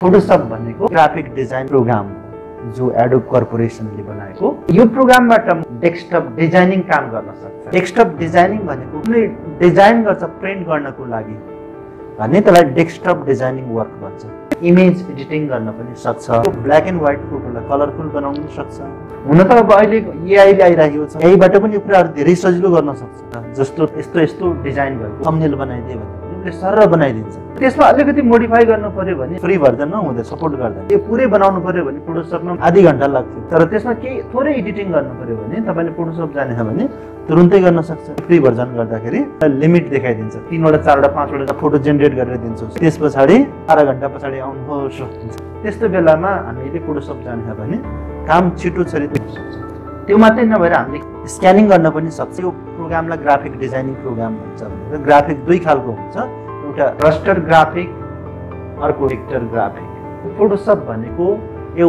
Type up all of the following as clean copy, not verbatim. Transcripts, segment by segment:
Photoshop भनेको graphic design programme हो जो एडोब कर्पोरेसनले बनाएको। यो प्रोग्रामबाट डेस्कटप डिजाइनिङ काम गर्न सक्छ। डेस्कटप डिजाइनिङ भनेको कुनै डिजाइन गर्छ प्रिन्ट गर्नको लागि भने त्यसलाई डेस्कटप डिजाइनिङ वर्क भन्छ। इमेज एडिटिङ गर्न पनि सक्छ। ब्ल्याक एन्ड व्हाइट फोटोलाई कलरफुल बनाउन सक्छ। हुन त अब अहिले एआई आइराखेको छ, एआईबाट पनि यो कुराहरू धेरै सजिलो गर्न सक्छ। जस्तो यस्तो डिजाइन भएको थम्बनेल बनाइदिए भने उसले सरल बनाइदिन्छ। त्यसमा अलिकति मोडिफाई गर्नु पर्यो भने फ्री भर्जन हुँदै सपोर्ट गर्दैन। यो पुरै बनाउनु पर्यो भने फोटोशपमा आधी घण्टा लाग्थ्यो, तर त्यसमा केही थोरै एडिटिङ गर्नु पर्यो भने तपाईले फोटोशप जानेछ भने तुरुन्तै गर्न सक्छ। फ्री भर्जन गर्दाखेरि लिमिट देखाइदिन्छ, 3 वटा 4 वटा 5 वटा फोटो जेनेरेट गरेर दिन्छ। त्यसपछि 12 घण्टा पछाडि आउनुहोस् भन्छ। त्यस्तो बेलामा हामीले फोटोशप जानेछ भने काम छिटो छरितो हुन सक्छ। त्यो मात्रै नभएर हामीले स्क्यानिङ गर्न पनि सक्छ। यो प्रोग्रामलाई ग्राफिक डिजाइनिङ प्रोग्राम भन्छ। भनेर ग्राफिक दुई खालको हुन्छ, एउटा रस्टर ग्राफिक, अर्को वेक्टर ग्राफिक। फोटोशप भनेको यो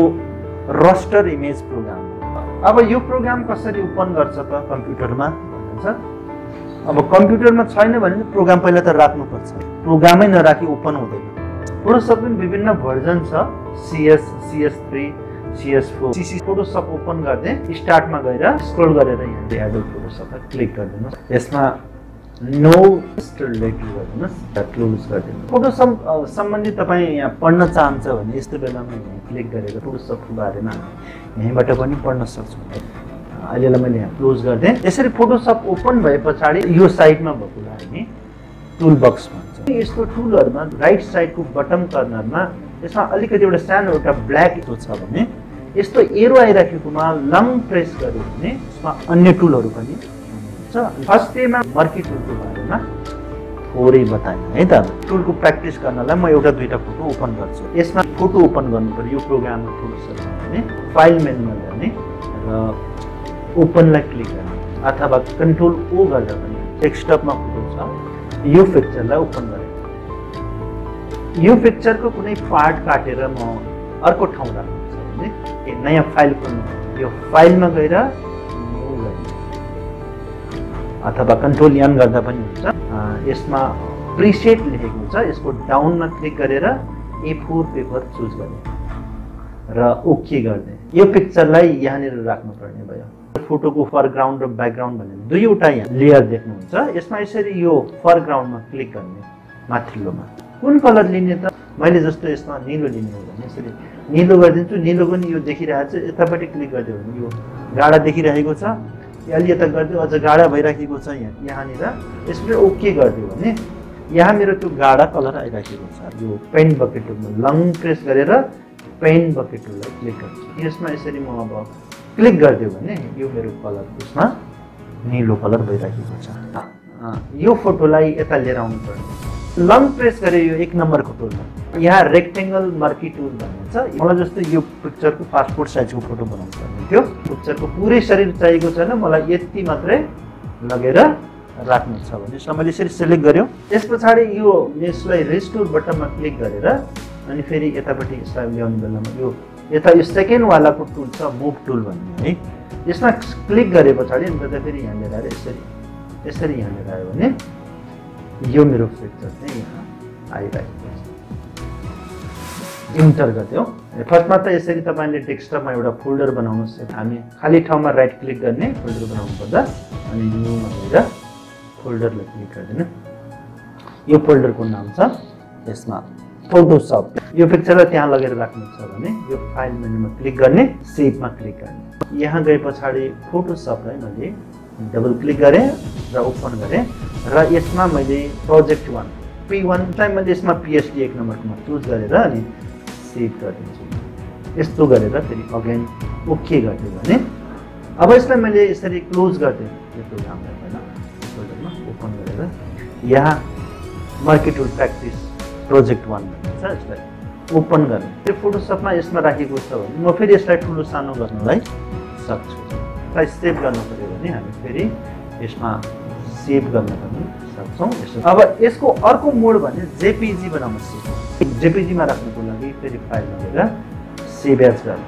रस्टर इमेज प्रोग्राम हो। अब यो प्रोग्राम कसरी ओपन गर्छ त कम्प्युटरमा भन्छ। अब कम्प्युटरमा छैन भने प्रोग्राम पहिला त राख्नुपर्छ। प्रोग्रामै नराखी ओपन हुँदैन। फोटोशप पनि विभिन्न भर्जन छ, CS, CS3, CS4। CC Photoshop open गर्दै स्टार्टमा गएर स्क्रोल गरेर यहाँ एडोब फोटोशपमा क्लिक गरिदिनुहोस्। यसमा नो लेख गरिदिनुहोस्, क्लोज गरिदिनुहोस्। फोटोशप सम्बन्धी तपाईँ यहाँ पढ्न चाहन्छ भने यस्तो बेलामा यहाँ क्लिक गरेर फोटोशपको बारेमा यहीँबाट पनि पढ्न सक्छौँ। अहिलेलाई मैले यहाँ क्लोज गरिदिएँ। यसरी फोटोशप ओपन भए पछाडि यो साइडमा भएकोलाई हामी टुल बक्स भन्छ। यस्तो टुलहरूमा राइट साइडको बटम कर्नरमा यसमा अलिकति एउटा सानो एउटा ब्ल्याक छ भने यस्तो एरो आइराखेकोमा लङ प्रेस गर्यो भने यसमा अन्य टुलहरू पनि हुन्छ। फर्स्ट डेमा मर्की टुलको बारेमा थोरै बताएँ है त। टुलको प्र्याक्टिस गर्नलाई म एउटा दुईटा फोटो ओपन गर्छु। यसमा फोटो ओपन गर्नु पर्यो। यो प्रोग्राममा फोटोशप भने फाइल मेनुमा जाने र ओपनलाई क्लिक गर्ने अथवा कन्ट्रोल ओ गर्दा पनि डेस्कटपमा फोटो छ। यो पिक्चरलाई ओपन गरेँ। यो पिक्चरको कुनै पार्ट काटेर म अर्को ठाउँ राख्नु छ भने नयाँ फाइल खोल्नु, यो फाइलमा गएर मुभ गर्ने अथवा कन्ट्रोल एन गर्दा पनि हुन्छ। यसमा प्रिसेट लेखेको हुन्छ, यसको डाउनमा क्लिक गरेर A4 पेपर चुज गर्ने र ओके गर्ने। यो पिक्चरलाई यहाँनिर राख्नुपर्ने भयो। फोटोको फरग्राउन्ड र ब्याकग्राउन्ड भनेर दुईवटा यहाँ लेयर देख्नुहुन्छ। यसमा यसरी यो फरग्राउन्डमा क्लिक गर्ने माथिल्लोमा कुन कलर लिने त मैले जस्तो यसमा निलो लिने हो भने यसरी निलो गरिदिन्छु। निलो पनि यो देखिरहेको छ, यतापट्टि क्लिक गरिदियो भने यो गाढा देखिरहेको छ। अलि यता गरिदियो अझ गाढा भइराखेको छ यहाँनिर। यसले ओके गरिदियो भने यहाँ मेरो त्यो गाढा कलर आइराखेको छ। यो पेन्ट बकेट टुलमा लङ प्रेस गरेर पेन्ट बकेट टुललाई क्लिक गर्छु। यसमा यसरी म अब क्लिक गरिदियो भने यो मेरो कलर यसमा निलो कलर भइराखेको छ। यो फोटोलाई यता लिएर आउनु पर्ने लङ प्रेस गरे यो 1 नम्बरको टुलमा यहाँ रेक्टेङ्गल मर्की टुल भनिन्छ। मलाई जस्तो यो पिक्चरको पासपोर्ट साइजको फोटो बनाउनु पर्ने थियो। पिक्चरको पुरै शरीर चाहिएको छैन, मलाई यति मात्रै लगेर राख्नु छ भने यसलाई मैले यसरी सिलेक्ट गर्यो। त्यस पछाडि यो यसलाई रिस्टोर बटनमा क्लिक गरेर अनि फेरि यतापट्टि यसलाई ल्याउने बेलामा यो यता यो सेकेन्डवालाको टुल छ मुभ टुल भन्ने है। यसमा क्लिक गरे पछाडि फेरि यहाँ लिएर आएर यसरी यहाँ लिएर आयो भने यो मेरो पिक्चर चाहिँ यहाँ आइरहेको छ। इन्टर गरिदियो। फर्स्टमा त यसरी तपाईँले डेस्कटपमा एउटा फोल्डर बनाउनुहोस्। हामी खाली ठाउँमा राइट क्लिक गर्ने फोल्डर बनाउनु पर्दा अनि न्यूमा गएर फोल्डरलाई क्लिक गरिदिनु। यो फोल्डरको नाम छ यसमा फोटोशप। यो पिक्चरलाई त्यहाँ लगेर राख्नु छ भने यो फाइल मेनुमा क्लिक गर्ने, सेभमा क्लिक गर्ने। यहाँ गए पछाडि फोटोशपलाई मैले डबल क्लिक गरेँ र ओपन गरेँ र यसमा मैले प्रोजेक्ट 1 P1 चाहिँ मैले यसमा PSD 1 नम्बरमा चुज गरेर अनि सेभ गरिदिन्छु। यस्तो गरेर फेरि अगेन ओके गरिदियो भने अब यसलाई मैले यसरी क्लोज गरिदिएँ। यो प्रोग्रामलाई होइन फोल्डरमा ओपन गरेर यहाँ मर्की टुल प्र्याक्टिस प्रोजेक्ट 1 भन्छ, यसलाई ओपन गर्ने। त्यो फोटोशपमा यसमा राखेको छ भने म फेरि यसलाई ठुलो सानो गर्नलाई सक्छु। यसलाई सेभ गर्नु पर्यो भने हामी फेरि यसमा सेभ गर्न पनि सक्छौँ। अब यसको अर्को मोड भने जेपीजी बनाउन सिक्छौँ। जेपीजीमा राख्नुको लागि फेरि फाइलमा गएर सेभ एज गर्ने।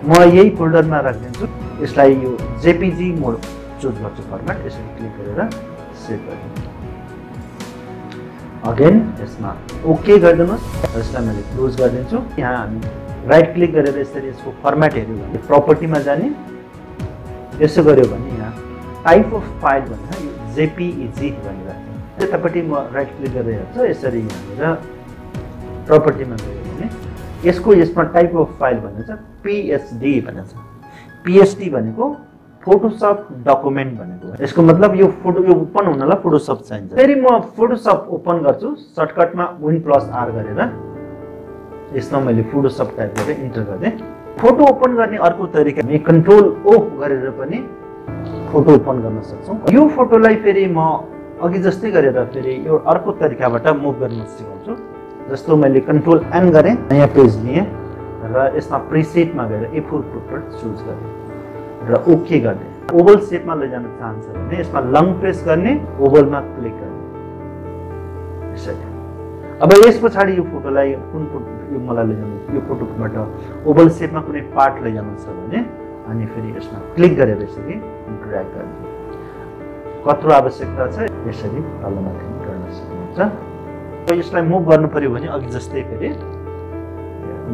म यही फोल्डरमा राखिदिन्छु। यसलाई यो जेपीजी मोड चुज गर्छु फर्मेट। यसरी क्लिक गरेर सेभ गरिदिन्छु। अगेन यसमा ओके गरिदिनुहोस् र यसलाई मैले क्लोज गरिदिन्छु। यहाँ हामी राइट क्लिक गरेर यसरी यसको फर्मेट हेर्यो भने प्रपर्टीमा जाने, यसो गर्यो भने यहाँ टाइप अफ फाइल भनेर यो जेपीईजी भनिरहेको छ। त्यतापट्टि म राइट क्लिक गरेर हेर्छु, यसरी यहाँनिर प्रपर्टीमा गयो भने यसमा टाइप अफ फाइल भनेको छ पीएसडी भनेको छ। पीएसडी भनेको फोटोसप डकुमेन्ट भनेको हो। यसको मतलब यो ओपन हुनलाई फोटोसप चाहिन्छ। फेरि म फोटोसप ओपन गर्छु सर्टकटमा Win+R गरेर, यसमा मैले फोटोसप टाइप गरेर इन्टर गरेँ। फोटो ओपन गर्ने अर्को तरिका हामी कन्ट्रोल O गरेर पनि फोटो ओपन गर्न सक्छौँ। यो फोटोलाई फेरि म अघि जस्तै गरेर फेरि यो अर्को तरिकाबाट मुभ गर्न सिकाउँछु। जस्तो मैले कन्ट्रोल N गरेँ, नयाँ पेज लिएँ र यसमा प्रिसेटमा गएर A4 फोटो चुज गरेँ र ओके गर्ने। ओभल सेपमा लैजान चाहन्छ भने यसमा लङ प्रेस गर्ने, ओभलमा क्लिक गर्ने यसरी। अब यस पछाडि यो फोटोलाई कुन फोटो यो मलाई लैजानु, यो फोटोबाट ओभल सेपमा कुनै पार्ट लैजानु छ भने अनि फेरि यसमा क्लिक गरेर यसरी ड्र्याग गर्ने। कत्रो आवश्यकता छ यसरी तलमाथि गर्न सक्नुहुन्छ। यसलाई मुभ गर्नु पर्यो भने अघि जस्तै फेरि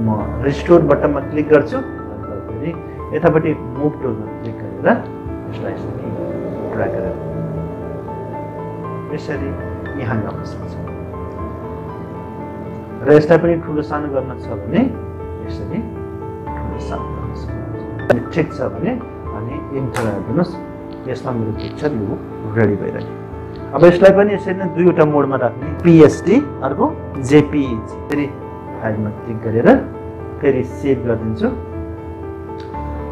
म रिस्टोर बटनमा क्लिक गर्छु, फेरि यतापट्टि मुभ टुलमा क्लिक गरेर यसलाई यसरी ड्र्याग गरेर यसरी यहाँ ल्याउन सक्छौँ। र यसलाई पनि ठुलो सानो गर्न छ भने यसरी ठुलो सानो गर्न सक्नुहुन्छ। अनि ठिक छ भने अनि इन्टर गरिदिनुहोस्। यसमा मेरो पिक्चर यो रेडी भइरहेको। अब यसलाई पनि यसरी नै दुईवटा मोडमा राख्ने, पीएसडी अर्को जेपीईजी। फेरि फाइलमा क्लिक गरेर फेरि सेभ गरिदिन्छु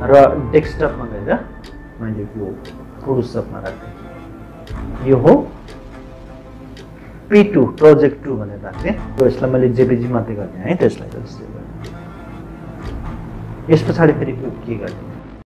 र डेस्कटपमा गएर मैले यो फोटोसपमा राखेँ। यो हो P2 प्रोजेक्ट 2 भनेर राखेँ। यसलाई मैले जेपीजी मात्रै गर्ने है, त्यसलाई यस पछाडि फेरि के गर्ने